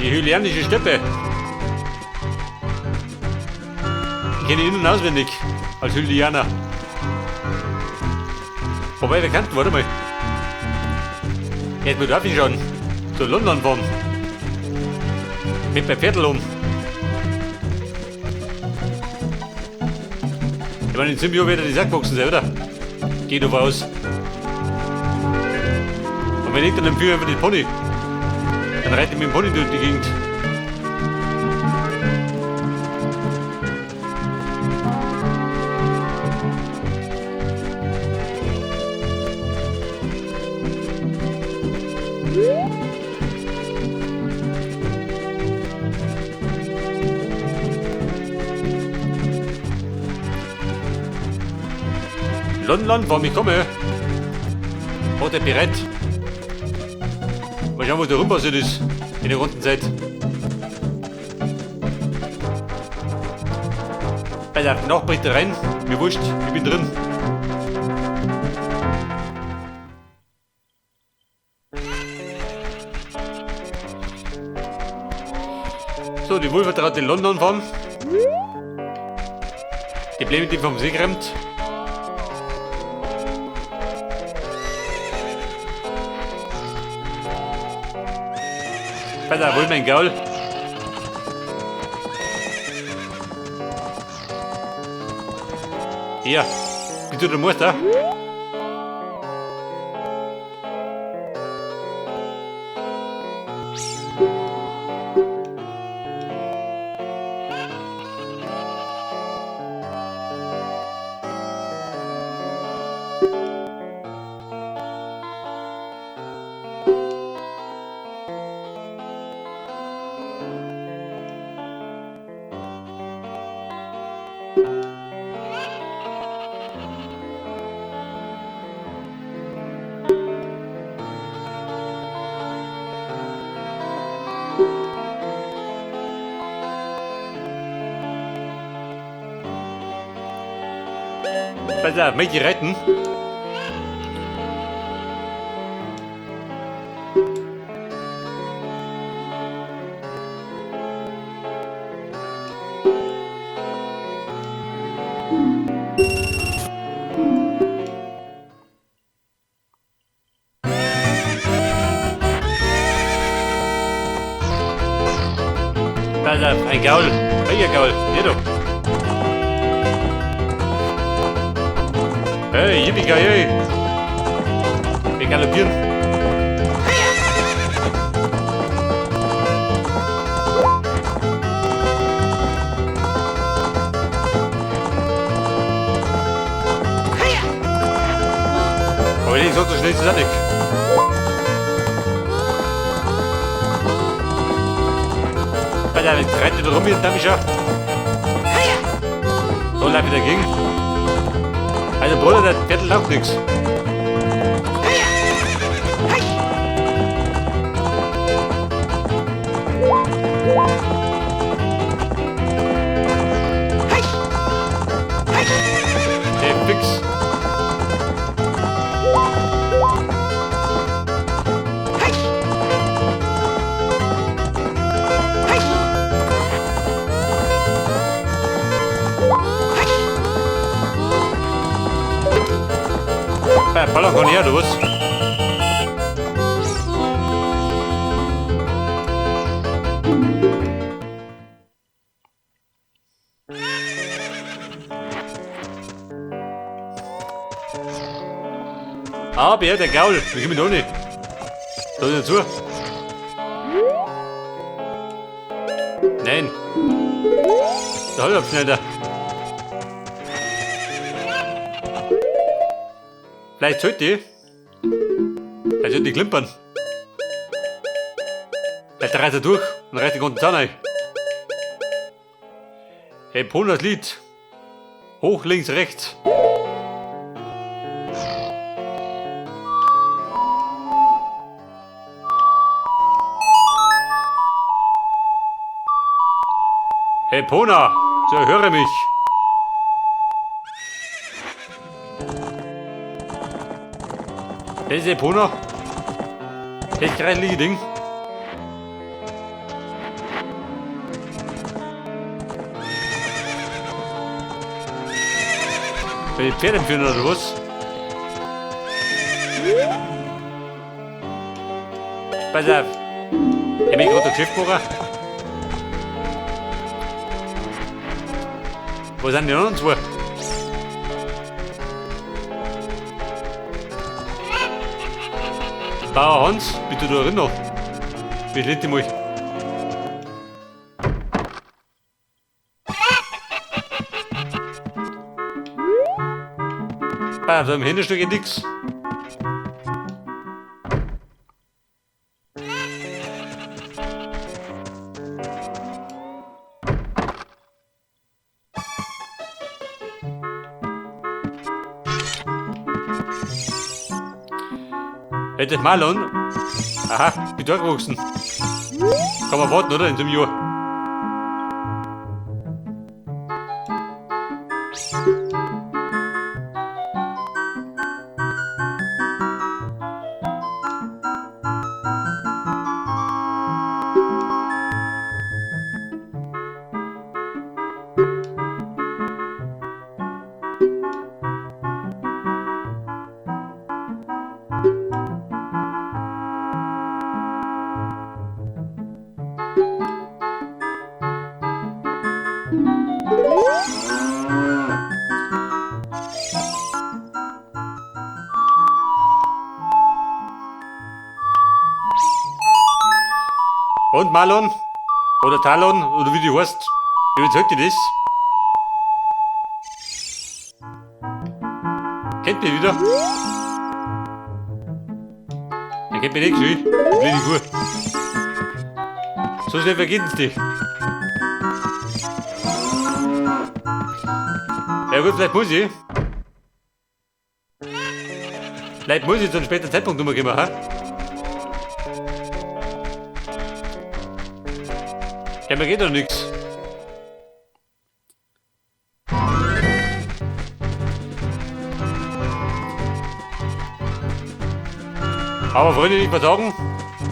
Die Hylianische Steppe. Ich kenne ihn in- und auswendig. Als Hylianer. Wobei, wir kannten, warte mal. Jetzt darf ich schon zu London fahren. Mit meinem Viertel um. Ich meine, in 7 Jahren wird er die Sackboxen sein, oder? Geht doch aus. Und wenn nicht, dann empfehle ich einfach den Pony. Dann reite ich mit dem Pony durch die Gegend. London, warum ich komme? Oh, der bereit. Mal schauen, was da rum passiert ist in der runden Zeit. Bei der Nachbricht rein. Mir wurscht, ich bin drin. So, die wohlvertraute London fahren. Die Bläme, die vom See gerammt. Pass auf, hol mein Gaul. Hier, bist du der Meister? Pass auf, möchte ich reiten? Pass auf, ein Gaul. Welcher Gaul? Hier doch. Hey, yippie hey. Wir galoppieren. Aber nicht so schnell ist es auch nicht. Alter, jetzt rennt er rum hier, darf ich ja. So, lauf ich dagegen. Also Bruder, der Viertel taugt nix. Hey, fix. Ballon komm her, du was? Aber ja, der Gaul, wir kommen noch nicht. Da ist er zu. Nein. Der Holzabschneider. Vielleicht sollte ich. Vielleicht sollte ich klimpern. Vielleicht reißt er durch und reißt den ganzen Zahn ein. Hey, Ponas Lied. Hoch, links, rechts. Hey Pona, so höre mich. Das ist Epona. Das kreisliche Ding. Bei den Pferden führen oder was? Pass auf. Ich bin gerade der Geschäft machen. Wo sind die anderen zwei? Bauer Hans, bitte du drin noch. Wie lehnt die mich? Ah, da im Hinterstück geht nix. Hätte Marlon. Aha, bin durchgewachsen. Kann man warten, oder? In so einem Jahr. Und Marlon? Oder Talon? Oder wie die heißt? Wie überzeugt dich das? Kennt mich wieder? Er kennt mich nicht, schön. Blöde Kuh. So schnell vergeht es dich. Ja gut, vielleicht muss ich. Vielleicht muss ich zu einem späteren Zeitpunkt umkommen, ha? Ja, mir geht doch nix. Aber Freunde, ich mal sagen,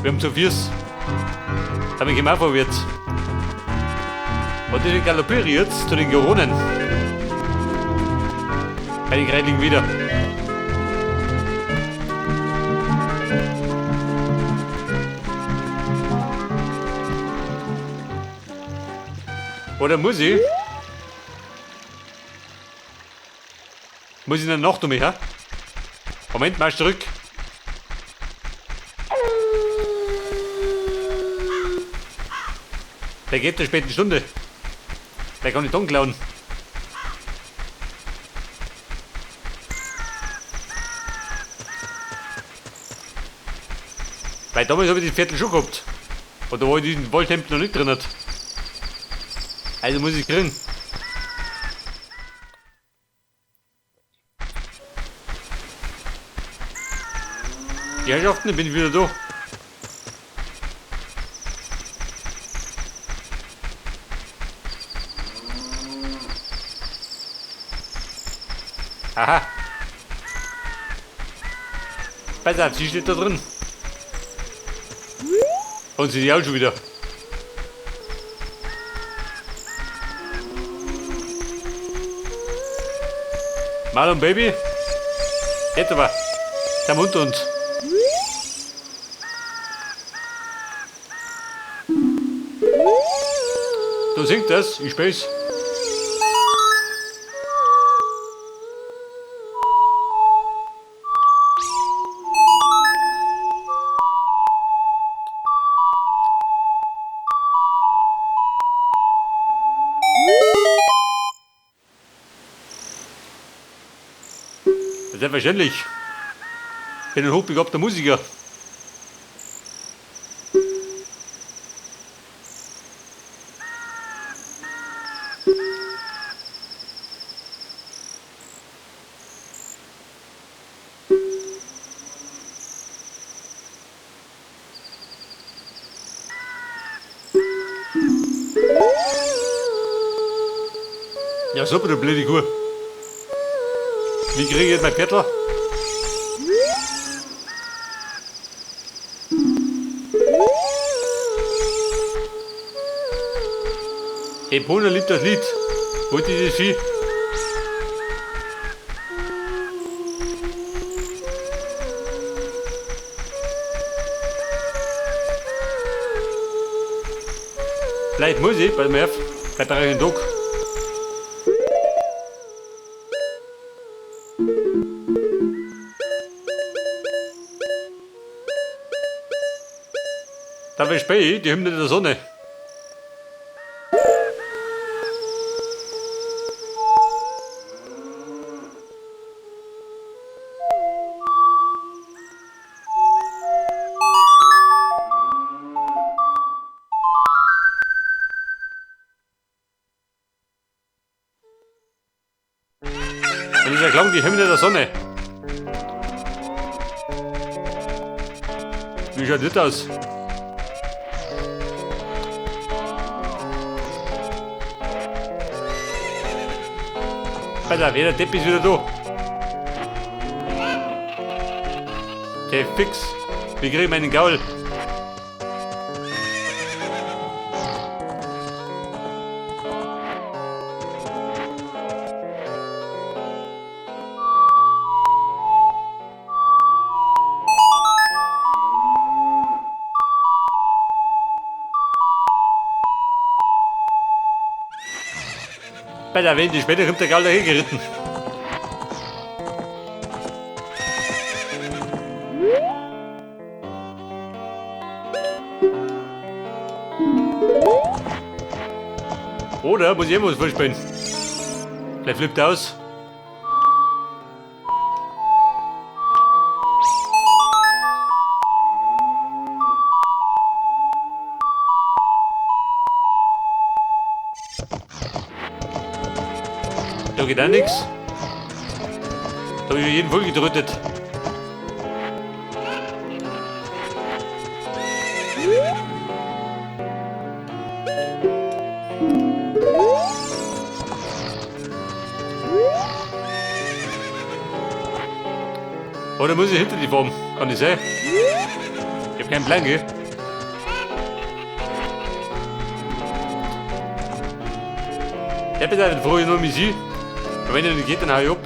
wir haben zu viert. Damit gehen wir auch vorwärts. Und ich galoppiere jetzt zu den Goronen. Bei den Greiligen wieder. Oder muss ich? Muss ich in der Nacht um mich, hä? Moment, marsch zurück. Der geht zur späten Stunde. Der kann nicht klauen. Weil damals habe ich den Viertel schon gehabt. Und da war ich diesen Wolltempel noch nicht drin. Hat. Also muss ich kriegen. Die Herrschaften, ich bin wieder da. Aha. Pass auf, sie steht da drin. Und sie auch schon wieder. Marlon Baby. Jetzt aber. Sind wir unter uns. Da singt das, ich spiel's. Selbstverständlich. Ich bin ein hochbegabter Musiker. Ja, super, du blöde Kuh. Wie kriege ich jetzt mein Viertel? Epona liebt das Lied. Wollt ihr das Vieh? Vielleicht muss ich, weil mir vielleicht brauche ich einen Tag. Dabei spiele ich die Hymne der Sonne. Und dieser Klang, die Hymne der Sonne. Wie schaut das aus? Alter, wer der Depp ist wieder da. Der fix. Wie krieg ich meinen Gaul? Bei der Wende später kommt der Gaul dahin geritten. Oder muss ich irgendwas vorspielen? Vielleicht flippt er aus. Da geht auch nichts. Da habe ich jeden voll gedrückt. Oder muss ich hinter die Form? Kann ich sein? Ich hab keinen Plan, gell? Der bitte froh, ich nur mich sie. Aber wenn er nicht geht, dann hau ich ab.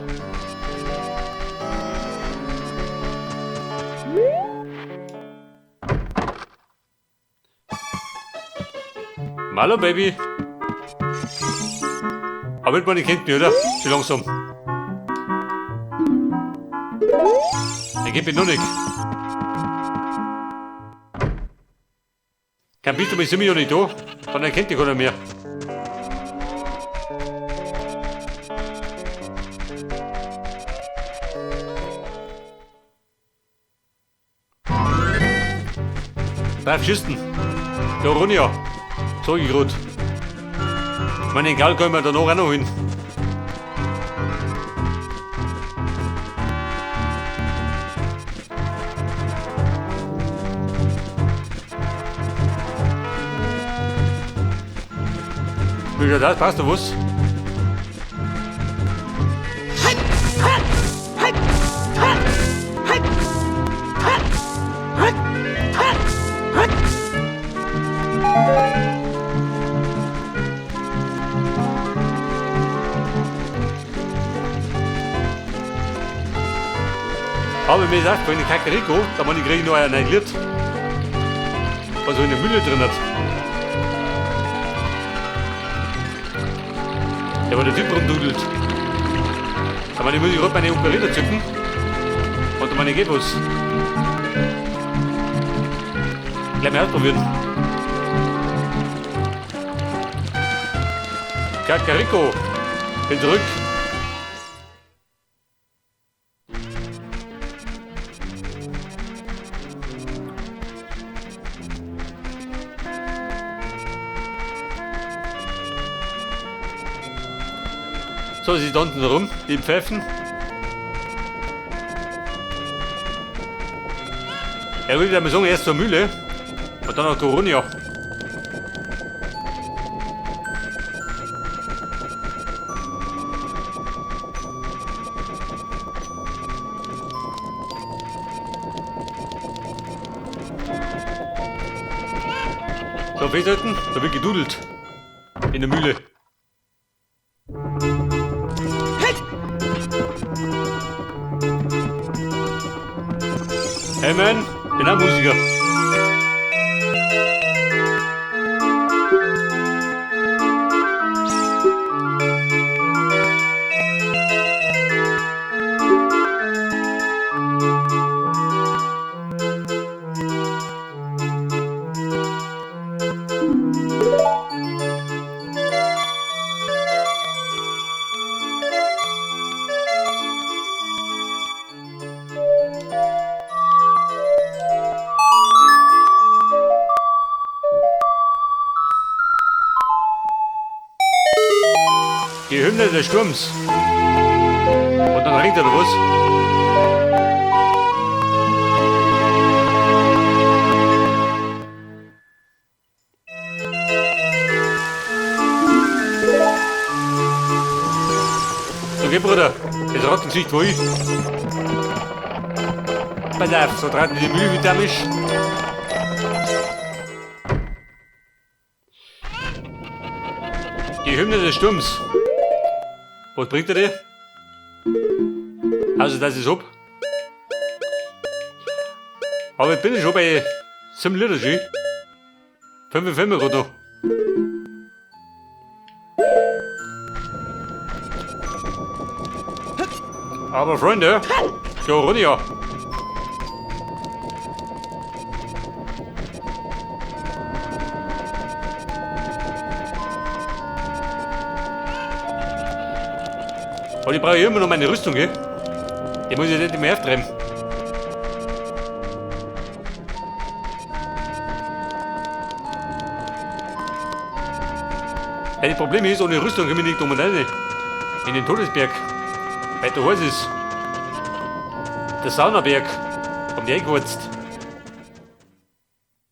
Hallo Baby. Aber man kennt mich, oder? Schon langsam. Der geht mir noch nicht. Kein bist du mit sind wir ja nicht da. Dann erkennt dich keiner mehr. Drauf schießen. Da runter. Sag ich grad. Ich meine, den Gaul können wir danach auch noch hin. Wie schaut das? Passt da was? Aber mir sagt, wenn ich Kakariko, da man ich kriege noch ein Lied, was so in der Mühle drin hat. Der war der Typ rumdudelt. Da meine muss ich gerade meine Ocarina zücken. Und meine geht was. Gleich mal ausprobieren. Kakariko, bin zurück. So, sie da unten rum, die Pfeifen. Er will ja sagen, erst zur Mühle und dann nach Goronia. So, festhalten, da wird gedudelt. In der Mühle. Hey man, bin auch Musiker. Die Hymne des Sturms. Und dann ringt er oder was? So, geh, Bruder. Jetzt Rattengesicht, wo ich. Pass auf, so trat die Mühe mit dem ist. Die Hymne des Sturms. Was bringt er dir? Also, das ist ab. Aber ich bin schon bei 7 Liter schon. 5 5 gerade noch. Aber Freunde, so runter ja. Und ich brauche immer noch meine Rüstung, gell? Die muss ich nicht mehr auftreiben. Ja, das Problem ist, ohne Rüstung komme ich nicht um rein. In den Todesberg. Weil der heiß ist. Der Saunaberg. Haben die eingeheizt.